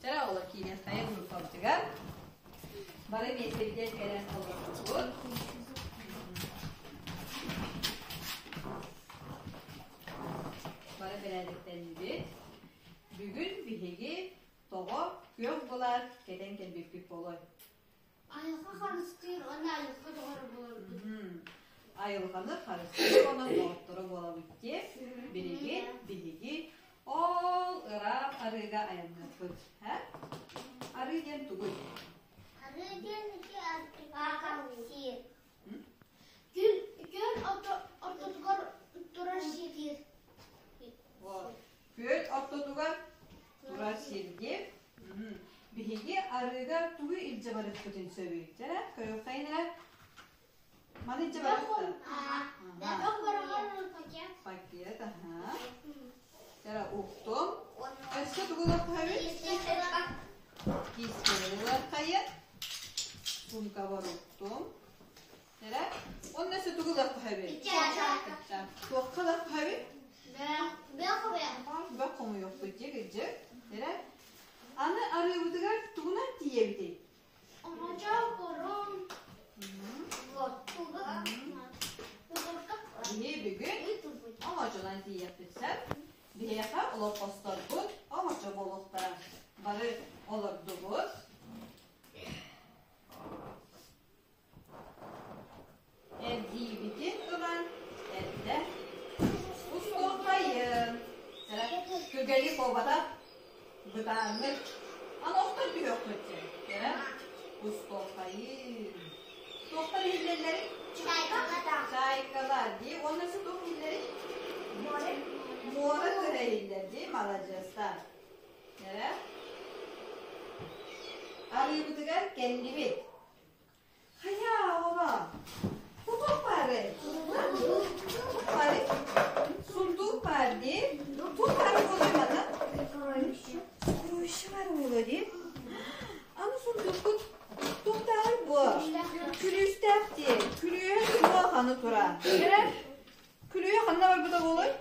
Чара ола киириэххэйин группабытыгар. Бары миэстэтигэр кэлэн олордубут. Бары бэрээдэктэннибит. Бүгүн биһиги тоҕо күөх былаат кэтэн кэлбиппит буолуой? Айылҕа харыстыыр уонна айылҕа доҕоро буоларбыт. Айылҕаны харыстыыр уонна доҕотторо буолабыт диэн билигин биһиги ол ыраах арыыга айанныахпыт. Арыы диэн тугуй? Арыы диэн ити сир. Күн күн ортотугар турар сир. Күөл ортотугар турар сирги биһиги арыыга тугу илдьэ барыахпытын сөбүй? Дьэ, көрүөххэйин эрэ. Маны илдьэ барыахта. Пакет, аха. Дьэ, уктум. Өссө тугу ылыаххайбыт? Киискэни ылыаххайын. Сумкабар уктум. Эрэ? Онно өссө тугу ылыахха сөбүй? Туохха ылыахха сөбүй? Бөх хомуйуохпут дии кырдьык. Эрэ? Аны арыыбытыгар тугунан тиийэбитий? Биһи бүгүн оҥочонон тиийиэхпит сөп. Биһиэхэ олоппосторбут оҥочо буолуохтара. Бары олордубут. Эрдиибитин ылан эрдэ устуоххайын. Күгэли буолбатах бытааннык аны охтон түһүөхпүт диэн. Кэрэ устуоххайын. Туохтар иһиллэллэрий? Чайкалар дии. Уонна өссө туох иһиллэрий? Муора тыаһа иһиллэр дии. Маладьыастар. Кэрэ. Арыыбытыгар кэллибит. Хайа, оҕолор, бу туох баарый? Туох баарый? Сундуук баар дии. Туох баар буолуой манна? Сокровище баар буолуо дии. Аны сундууккут туохтааҕый буо? Күлүүстээх дии. Күлүүһэ суох аны турар. Эрэ, күлүүһэ ханна барбыта буолуой?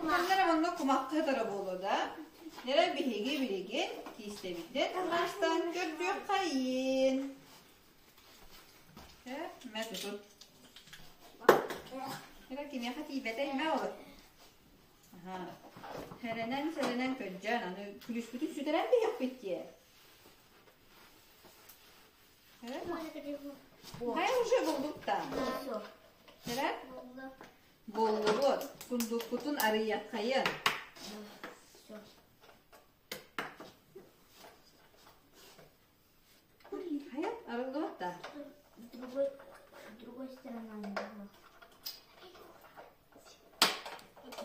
Ханна эрэ манна кумахха сытара буолуо да? Эрэ биһиги билигин киистэбитин астан көрдүөххэйин. Э, мэ тутун. Эрэ кимиэхэ тиийбэтэй мэ олор. Аха. Сэрэнэн-сэрэнэн көрдьөөн, аны күлүспүтүн сүтэрэн биһиэхпит диэ. Хайа уже булбут да? Эрэ? Буллубут. Сундуккутун арыйыаххайын. Хайа, арыллыбат да? Другой, другой сторона была.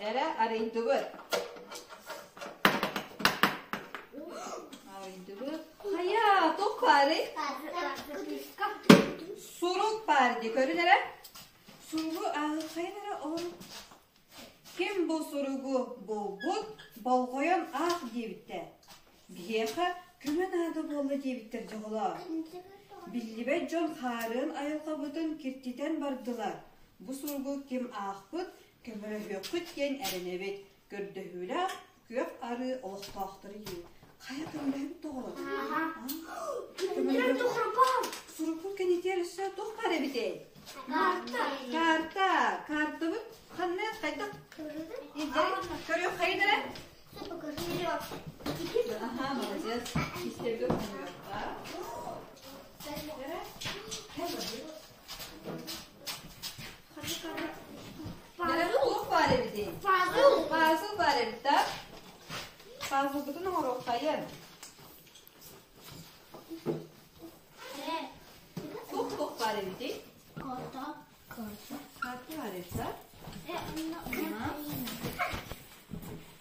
Эрэ, арыйдыбыт. Арыйдыбыт. Хайа, туох баарый? Сурук баар дии, көрүн эрэ. Суругу ааҕыаххайын эрэ ол. Ким бу суругу булбут, болҕойон аах диэбиттэр. Биһиэхэ көмө наада буолла диэбиттэр дьоҕолоор. Биллибэт дьон хаарыан айылҕабытын киртитэн бардылар. Бу суругу ким аахпыт, көмөлөһүөххүт диэн эрэнэбит. Көрдөһүүлээх күөх арыы олохтоохтору дии. Хайа көмөлөһүбүт тоҕо? Сурукпут кэнитиэр өссө туох баар эбитэй? Карта. Карта. Картабыт ханна хайдах? Көрүөххэйин эрэ. Аха, молодец. Истэргэ хомуйуохха. Туох баар эбитий? Пазл. Пазл баар эбит да? Пазлбытын оҥоруоххайын. Туох туох баар эбитий? Карта. Карта. Карта баар эбит да?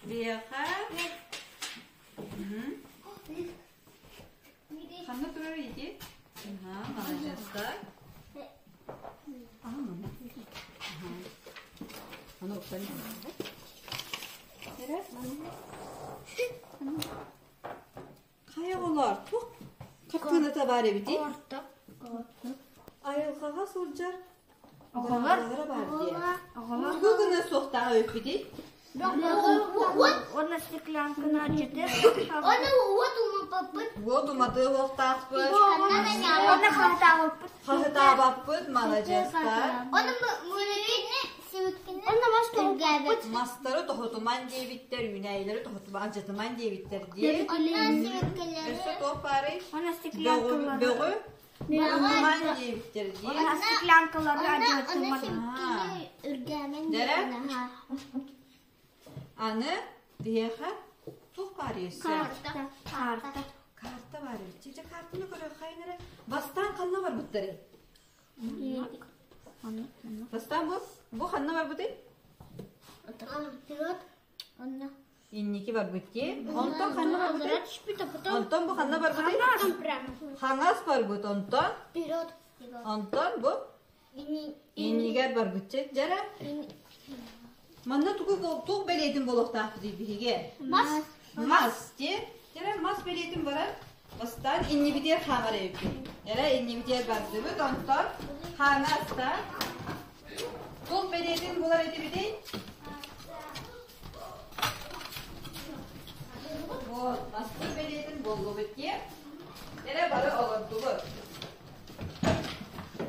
Биһиэхэ Ханна турар ити? Аха, маладьыастар. Аны уктан Эрэ? Хайа оҕолоор, туох хаппыыната баар эбитий? Орто. Айылҕаҕа сылдьар Оҕолор. баар дии. Оҕолор. Тугу гына суохтааҕа эбиппитий? Уонна Уонна стеклянканы алдьатыах Уонна уот умаппыт. Уот уматыа уохтаахпыт. Уонна хаһытаабаппыт. Хаһытаабаппыт, маладьыастар. Уонна Уонна мас тоһуппут. Мастары тоһутуман диэбиттэр, үүнээйилэри тоһутуман, алдьатыман диэбиттэр дии. Өссө туох баарый? Уонна стеклянкалары. Бөҕү умуман диэбиттэр дии. Уонна стеклянкалары алдьатыман. Дэрэ? Аны биһиэхэ туох баар өссө? Карта. Карта. Карта баар эбит. Чэ, картаны көрүөххэйин эрэ. Бастаан ханна барбыттарый? Бастаан бу, бу ханна барбытый? Инники барбыт дии. Онтон ханна барбытый? Онтон бу ханна барбытый? Хаҥас барбыт онтон. Онтон бу иннигэр барбытчы. Дьэрэ. Манна тугу туох бэлиэтин буолуохтаахпытый биһиги? Мас. Мас дии. Дьэрэ мас бэлиэтин барар. Бастаан иннибитигэр хаамар эбиппит. Дьэрэ иннибитигэр бардыбыт, онтон хаҥаста туох бэлиэтин булар этибитий? Вот, маспыт бэлиэтин буллубут дии. Эрэ бары олордубут.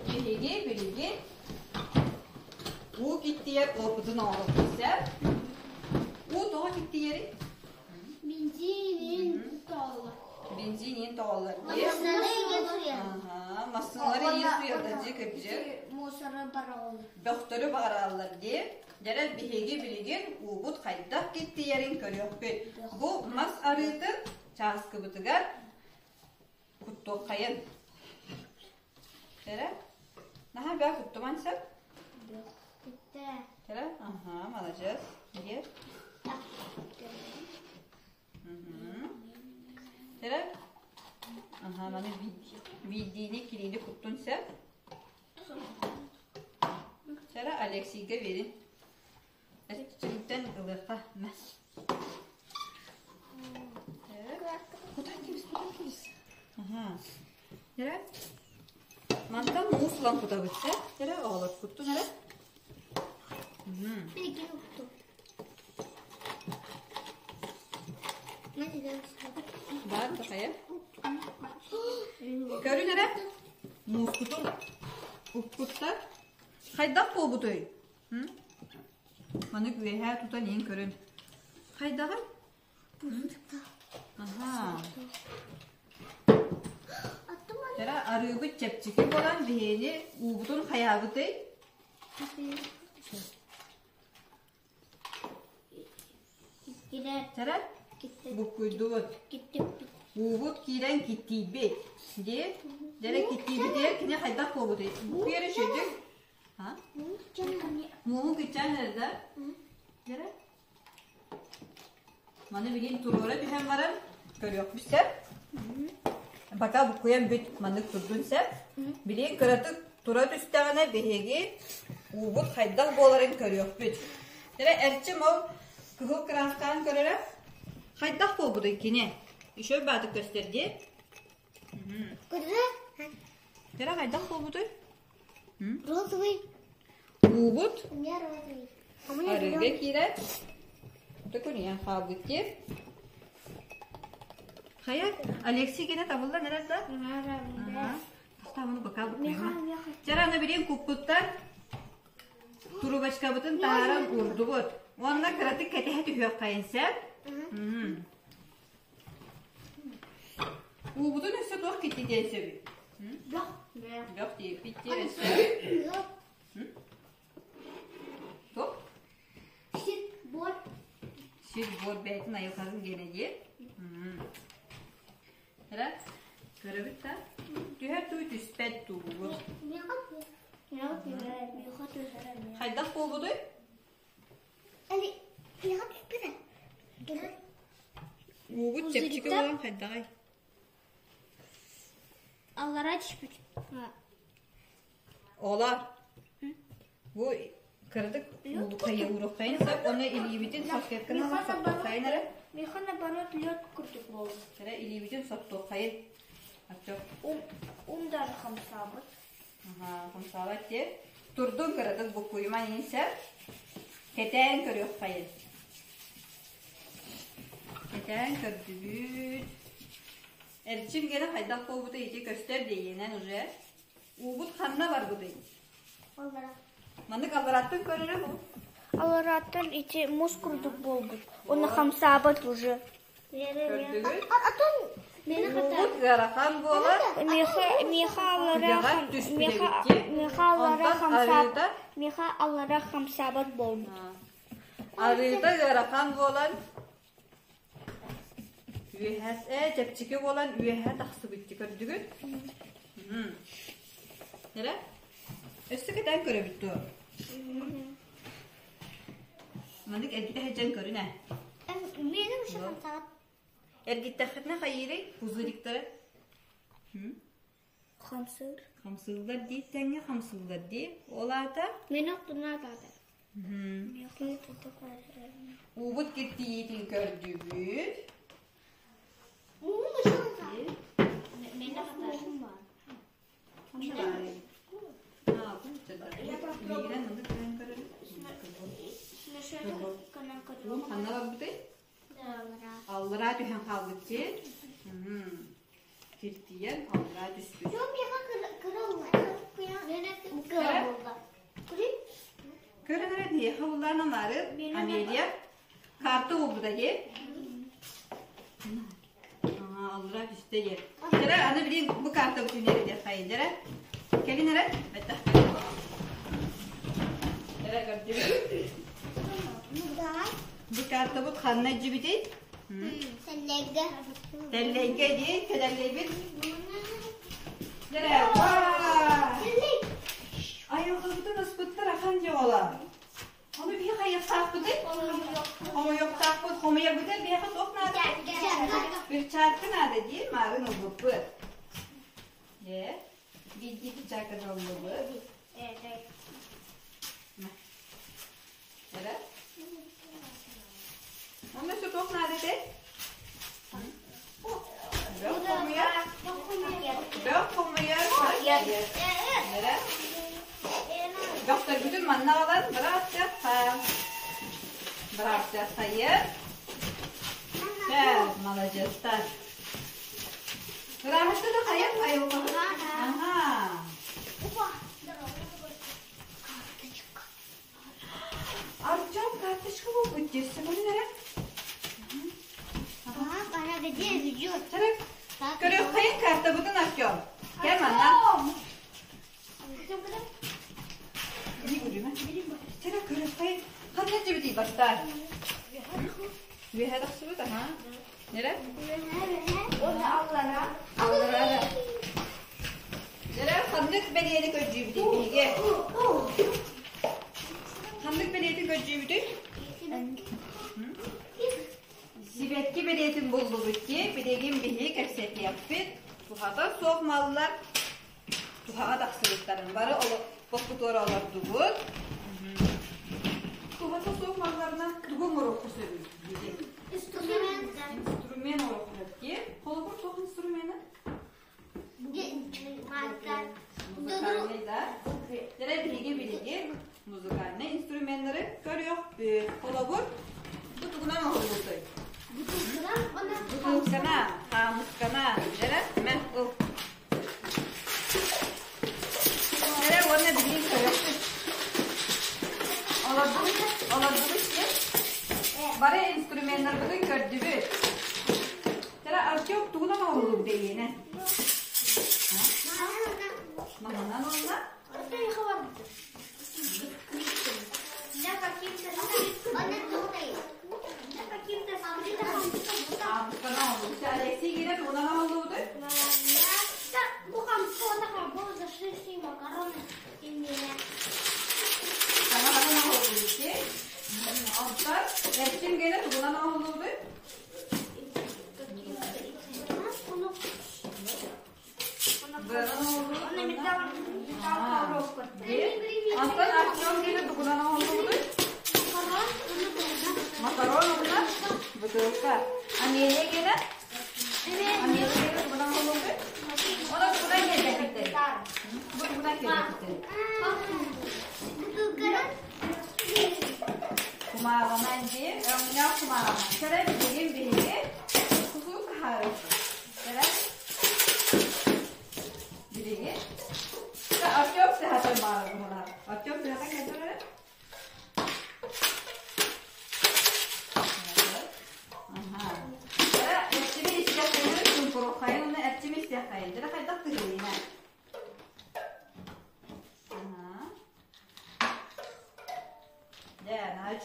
Биһиги билигин уу киттийэр опытын оҥоруохпут сөп. Уу тоҕо киттийэрий? Бензинин тоҕоллор. Бензинин тоҕоллор дии. Массыынаны иҥэн суйар. Аха, массыыналары иин суйаллар дии кырдьык. Мусоры бараллар. Бөхтөрү баҕараллар дии. Дьэрэ биһиги билигин уубут хайдах киттийэрин көрүөхпүт. Бу мас арыытын чааскыбытыгар куттуоххайын. Дьэрэ, наһаа бää куттуман сөп. Дьэрэ, аха, маладьыас. Диэ. Дьэрэ, аха, маны биирдиини кириини куттун сөп. Дьэрэ, Алексейга биэрин. Өттүттэн ылыахха мас. Кутан кэбис, кутан кэбис. Аха. Эрэ. Мантан муус ылан кутабыт сөп. Эрэ оҕолор куттун эрэ. Баар такайа. Көрүн эрэ. Муускутун укпуттар. Хайдах буолбутуй? Маны үөһээ тутан иһин көрүн. Хайдаҕый? Аһаа. Эрэ арыыбыт чэпчэки буолан биһиэни уубутун хайаабытый? Чара буккуйдубут. Уубут киирэн киттийбит. Дии? Дьэрэ киттийбитигэр кини хайдах буолбутуй? Буккуйар үчүгэй. Мууһун кыччаан эрэр да? Дьэрэ. Маны билигин туруора түһэн баран көрүөхпүт сөп. Пока буккуйан бүт маннык турдун сөп. Билигин кыратык тура түстэҕинэ биһиги уубут хайдах буоларын көрүөхпүт. Дьэрэ Эрчим ол кыһыл кырааскаан көрөрө хайдах буолбутуй кини? Еще баатык көстөр дии. Дьэрэ хайдах буолбутуй? Розовый. Уубут У меня розовый. А у меня арыыга зеленый. киирэр. Төкүнүйэн хаалбыт дии. Хайа, Алексей генэ табыллан эрэр да? Тахтааманы бакаа буккуйма. Чара аны билин куппуттар трубочкабытын таһааран уурдубут. Уонна кыратык кэтэһэ түһүөххэйин сөп. Уубутун өссө туох киттитиэн сөбүй? Бөх. Бөх диэппит диэн өссө. Туох? Сир буор. Сир буор бэйэтин айылҕатын гиэнэ диэ. Эрэ көрөбүт да? Түһэр дуу, түспэт дуу? Хайдах буолбутуй? Уубут чэпчэки буолан хайдаҕый? Аллараа түспүт. Оҕолоор, бу кыратык ууруххайын сөп, уонна илиибитин салфетканы ылан соттуоххайын эрэ. Миэхэ наоборот лед курдук буолла. Эрэ илиибитин соттуоххайын. Аччок. Ум даже хамсаабыт. Хамсаабат дии. Турдун кыратык буккуйуман иһин сөп. Кэтээн көрүөххэйин. Кэтээн көрдүбүт. Эрчим гена хайдах буолбута ити көстөр диэйинэн уже. Уубут ханна барбытый? Маннык аллараттан көрөрө бу. Аллараттан ити муус курдук буолбут. Уонна хамсаабат уже. Көрдүгүт? Атын Уубут ыарахан буолар. Миэхэ миэхэ аллара Түгэҕэр түспүт миэхэ эбикки. миэхэ аллара Онтон хамсаабат арыыта миэхэ аллара хамсаабат буолбут. Арыыта ыарахан буолан үөһэ чэпчэки буолан үөһэ тахсыбытчы көрдүгүт? Эрэ? Өссө кэтээн көрөбүт дуо? Маннык эргитэ сылдьан көрүн ээ. Менің үшін хамсаабат. Эргиттэххитинэ хайыырый? Пузыриктары. Хамсыыр. Хамсыыллар дии тэҥҥэ хамсыыллар дии. Ол аата? Мені ұнатады. Уубут киртийиитин көрдүбүт. Ханна барбытый? Аллараа түһэн хаалбыт дии. Киртийэн аллараа түспүт. Көрөн эрэ биһиэхэ буллаан амаары Амелия карта уурбута дии. Аллараа түстэ дии. Дьэрэ аны билин бу карта бүтүннэри диэххайын дьэрэ. Кэлин эрэ бэттэх. Эрэ көрдүбүт. Бу картабыт ханна дьибитий? Тэллэйгэ. Тэллэйгэ дии, тэлэллэйбит. Дьэрэ, Айылҕабытын ыспыттар ахан дьоҕола. Ону биһи хайыахтаахпытый? Хомуйуохтаахпыт. Хомуйарбытыгар биһиэхэ туох наада? Перчатка наада дии, маарын ылбыппыт. Ээ, биирдии перчатка ыллыбыт. Эрэ? Онно өссө туох наада этэй? Бөх хомуйар. Бөх хомуйар. Эрэ? Бөхтөрбүтүн манна аҕалан бырааттыахха. Бырааттыаххайы. Чэ, маладьыастар. Ырааһытта да хайа айылҕаҕыт? Аха. Артем карточка буолбут дии, сөбүн эрэ. Көрүөххэйин картабытын Артем. Кэл манна. Чара көрүөххэйин. Ханна дьибитий бастаан? Үөһэ тахсыбыт, аха. Нэрэ? Аллара. Аллара. Нэрэ, ханнык бэлиэни көрдүүбүтүй биһиги? Ханнык бэлиэтин көрдүүбүтүй? Сибэкки бэлиэтин буллубут дии, билигин биһи кэпсэтиэхпит. Туһата суох маллар туһаҕа тахсыбыттарын бары боппутуора олордубут. Туһата суох малларынан тугу оҥоруохха сөбүй? Инструмент. Инструмент оҥоруохха сөп дии. Холобур, туох инструмена? Музыкальный, да? Дьэ, биһиги билиги музыкальнай инструменнары көрүөхпүт. Холобур, бу тугунан оҥоһуллубутай? Бутылкана, хаамыскана. Дьэ, мэ, ыл. Дьэ, уонна билигин көрүөхпүт. Олордубут, олордубут диэн. Бары инструменнарбытын көрдүбүт. Чара Артем тугунан оҥоһуллубут эйиэнэ? Маһынан уонна? Аамысканан оҥоһуллубут. Алексей киирэ тугунан оҥоһуллубутуй? Саҥа оҥоһуллубут дии. Онтон Эрчим киирэ тугунан оҥоһуллубутуй? Антон Артем диэни тугунан оҥоһуллубутуй? Макарон уонна бытыылка. Амелия гена? Амелия гена тугунан оҥоһуллубутуй? Оны тугунан киэргэппиттэрий? Бу тугунан киэргэппиттэрий? Кумааҕынан дии, өҥнөөх кумааҕынан. Кэрэ билигин биһиги.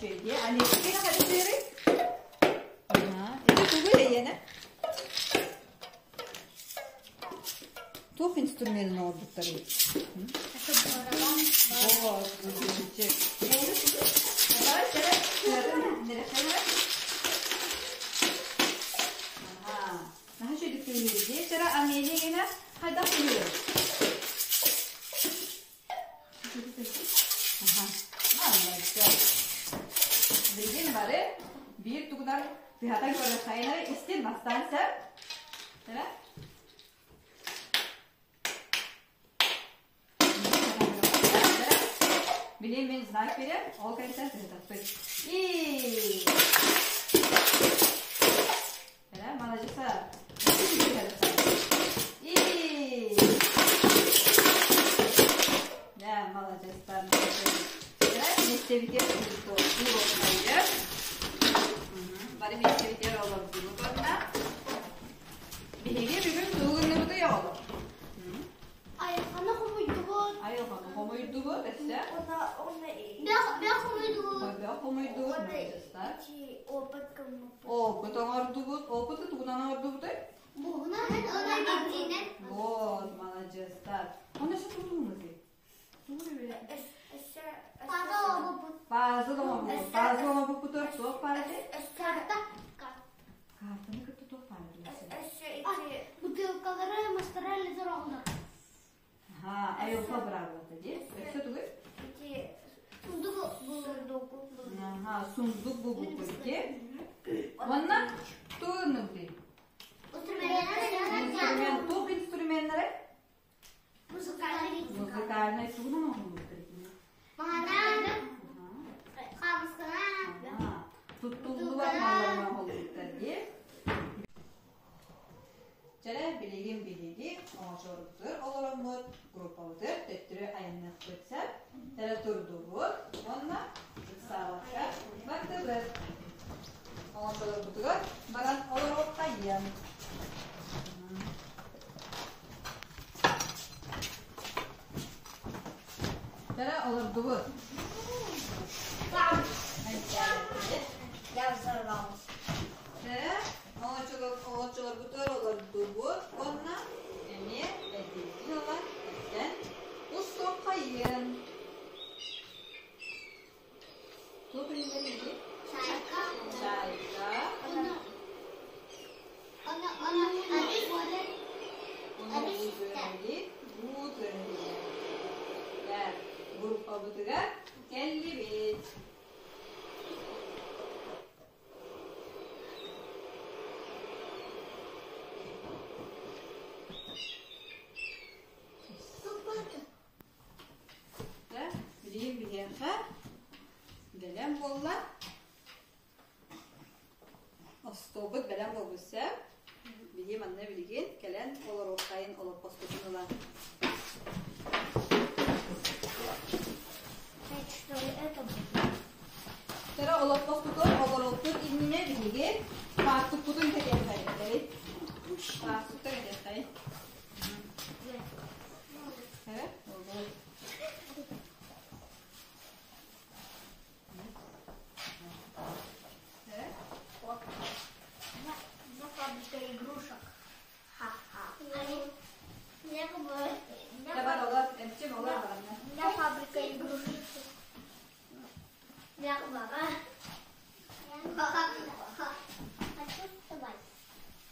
үчүгэй. Алексей хадытыырый? Ити тугу эйиэнэ? Туох инструменын оҥорбуттарый? Вот, Наһаа үчүгэй тыаһыыр. Чара Амелия гына хайдах тыаһыыр? Билигин бары биир тугунан тыһатан көрөр истин бастаан сэр. Билигин мин знак берем, ол кэнниттэн тыһытаппыт. И Маладьыса. И Да, маладьыстар. Миэстэбитигэр олордубут. Бары миэстэбитигэр олордубут уонна биһиги бүгүн тугу гынныбытый оҕолор? Айылҕаны хомуйдубут. Айылҕаны хомуйдубут, өссө? Бөх хомуйдубут. Бөх хомуйдубут, маладьыстар. Опыт оҥордубут. Опыты тугунан оҥордубутай? Буһунан уонна бензинэн. Вот, маладьыастар. Оны өссө тугунуй? Пазл оҥорбуппут. Пазл оҥорбуппут. Пазл оҥорбуппутугар туох баар этэй? Карта. Картаны кытта туох баар этэй? Бутылкалары мастара лизороҕунар. Аха, айылҕа быраабылата дии. Өссө тугуй? Сундук булдук. Аха, сундук булбуппут дии. Уонна тугуннубутуй? Инструмент, туох инструменнары? Музыкальный. Музыкальный тугунан оҥоһуллубуттар итини? Маһанан, хаамысканан. Туттуллубат малларынан оҥоһуллубуттар дии. Чэрэ билигин биһиги оҥочорбутугар олороммут, группабытыгар төттөрү айанныахпыт сөп. Тэрэ турдубут уонна ыксаабакка бардыбыт. Оҥочолорбутугар баран олоруоххайыан. Тэрэ олордубут. Я взорвалась. Тэрэ Оҥочолорбутугар олордубут уонна эмиэ эрдиитин ылан эттэн устуоххайыан. Туох иһиллэрий? Чайка. Чайка. Оны оны Оны уу уу тыаһыйар. Группабытыгар кэллибит. Билигин биһиэхэ бэлэм буолла. Остуолбут бэлэм буолбут сөп. Биһи манна билигин кэлэн олоруоххайын олоппоспутун ылан. Тара олоппоспутун олоруохпут иннинэ биһиги фартукпутун кэтиэххэйит. Фартукта кэтиэххэйит. У меня фабрика игрушек. Ха-ха. У меня фабрика игрушек. Хочу вставать.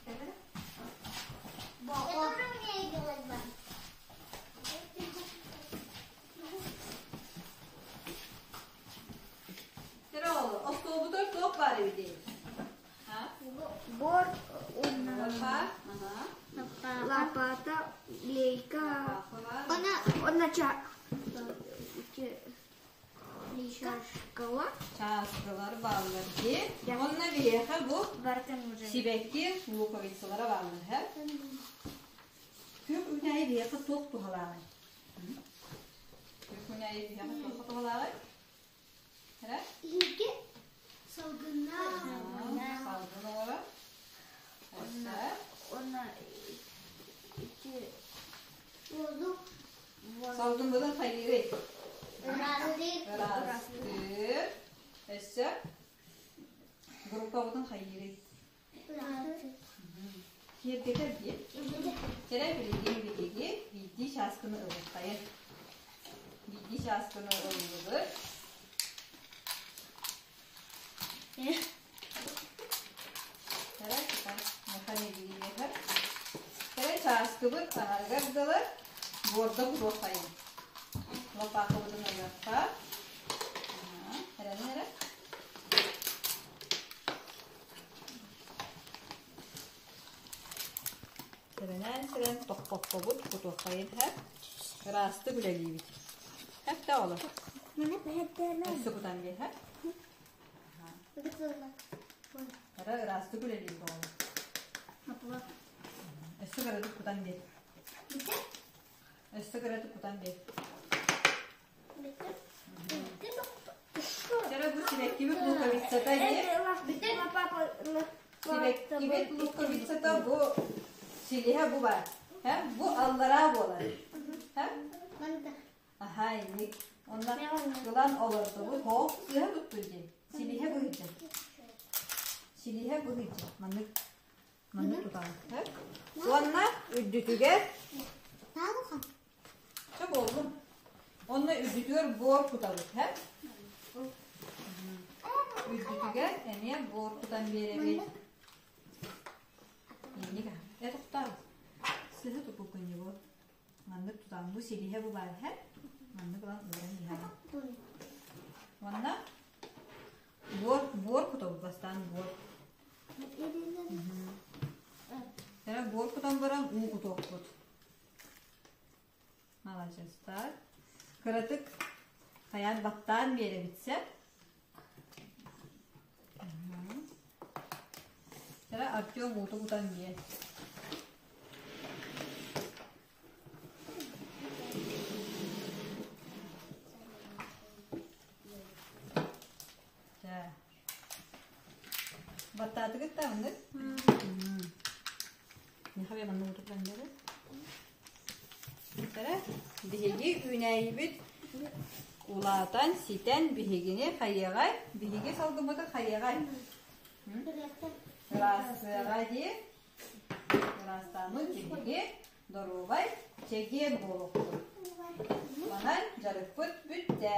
Я тоже умею делать бантик. Остуолбутугар туох баар эбитий? Бор, лопата, лейка, она чашкалар. Чааскалар бааллар дии. Онно биһиэхэ бу сибэкки луковицалара бааллар. Күөх үүнээйи биһиэхэ туох туһалааҕый? Күөх үүнээйи биһиэхэ туох туһалааҕый? Эрэ? Иһиргэ салгынна. Салгын оҥорор. Онно ити Воздух. Салгын быдан хайыырый? Ыраастыыр. Ыраастыыр. Өссө? Өссө группабытын хайыырый? Киэргэтэр дии. Кэрэ билигин биһиги биирдии чааскыны ылыаххайын. Биирдии чааскыны ыллыбыт. Кэрэ Кэрэ чааскыбыт аҥарыгар дылы буорда кутуоххайын. Лопаакабытын ылыахха. Эрэнин эрэ. Сэрэнэн-сэрэн тохпоппобут кутуоххайын һэ. Ыраастык үлэлиибит. Хэп да олор. Өссө кутан биэр һэ. Ара ыраастык үлэлиибит оҕолор. Өссө кыратык кутан биэр. Өссө кыратык кутан биэр. Чара бу сибэккибит луковицата диye. Сибэккибит луковицата бу силиһэ бу бар. Бу аллараа буолар. Аха инник. Онно ылан олордубут. Хоох сыһа туттуй диэн. Силиһэ быһыйдьа. Силиһэ быһыйдьа. Маннык маннык тутаҕын. Уонна үрдүтүгэр Чэ буоллун. Онно үрдүтүгэр буор кутабыт, һэ? Үрдүтүгэр эмиэ буор кутан биэрэбит. Инник э тохтоо. Сыһы тупуккун бу. Маннык тутан бу силиһэ бу баар һэ? Маннык ылан ууран иһэҕин. Уонна буор буор кутабыт бастаан буор. Эрэ буор кутан баран уу кутуохпут. Маладьыастар. Кыратык хайаан баттаан биэрэбит сөп. Эрэ Артем ууту кутан биэр. Баттаатыгыт да оннук? Михаил манна утутан бэрэ. Биһиги үүнээйибит улаатан, ситэн биһигини хайыаҕай? Биһиги салгыммытын хайыаҕай? Ыраастыаҕа дии. Ыраастааммыт биһиги доруобай, чэгиэн буолуохпут. Манан дьарыкпыт бүттэ.